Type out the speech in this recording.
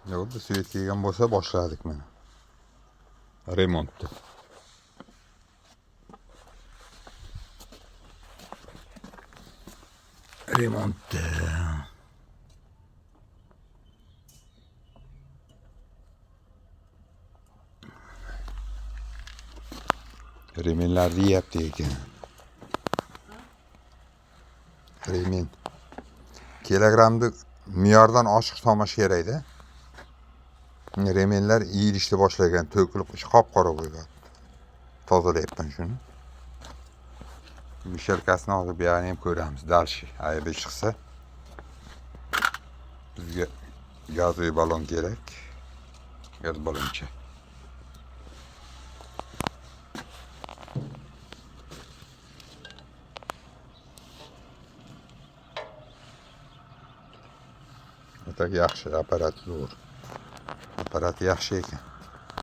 Bo'ldi, svet kelgan bo'lsa, boshladik mana. Remontni. Remontni. Remenlarni yeyapti ekan. Remen. Kilogrammni me'yordan oshiq solmash kerakda. Remenlar yeyilishni boshlagan, to'kilib, qop-qora bo'lyapti. Tozalayapman shuni. Mishelkasini hozir bu yog'ini ham ko'ramiz. Дальше aybi chiqsa bizga газовый balon kerak. Gaz baloncha. Так yaxshi, apparat zo'r. Apparat yaxshi ekan.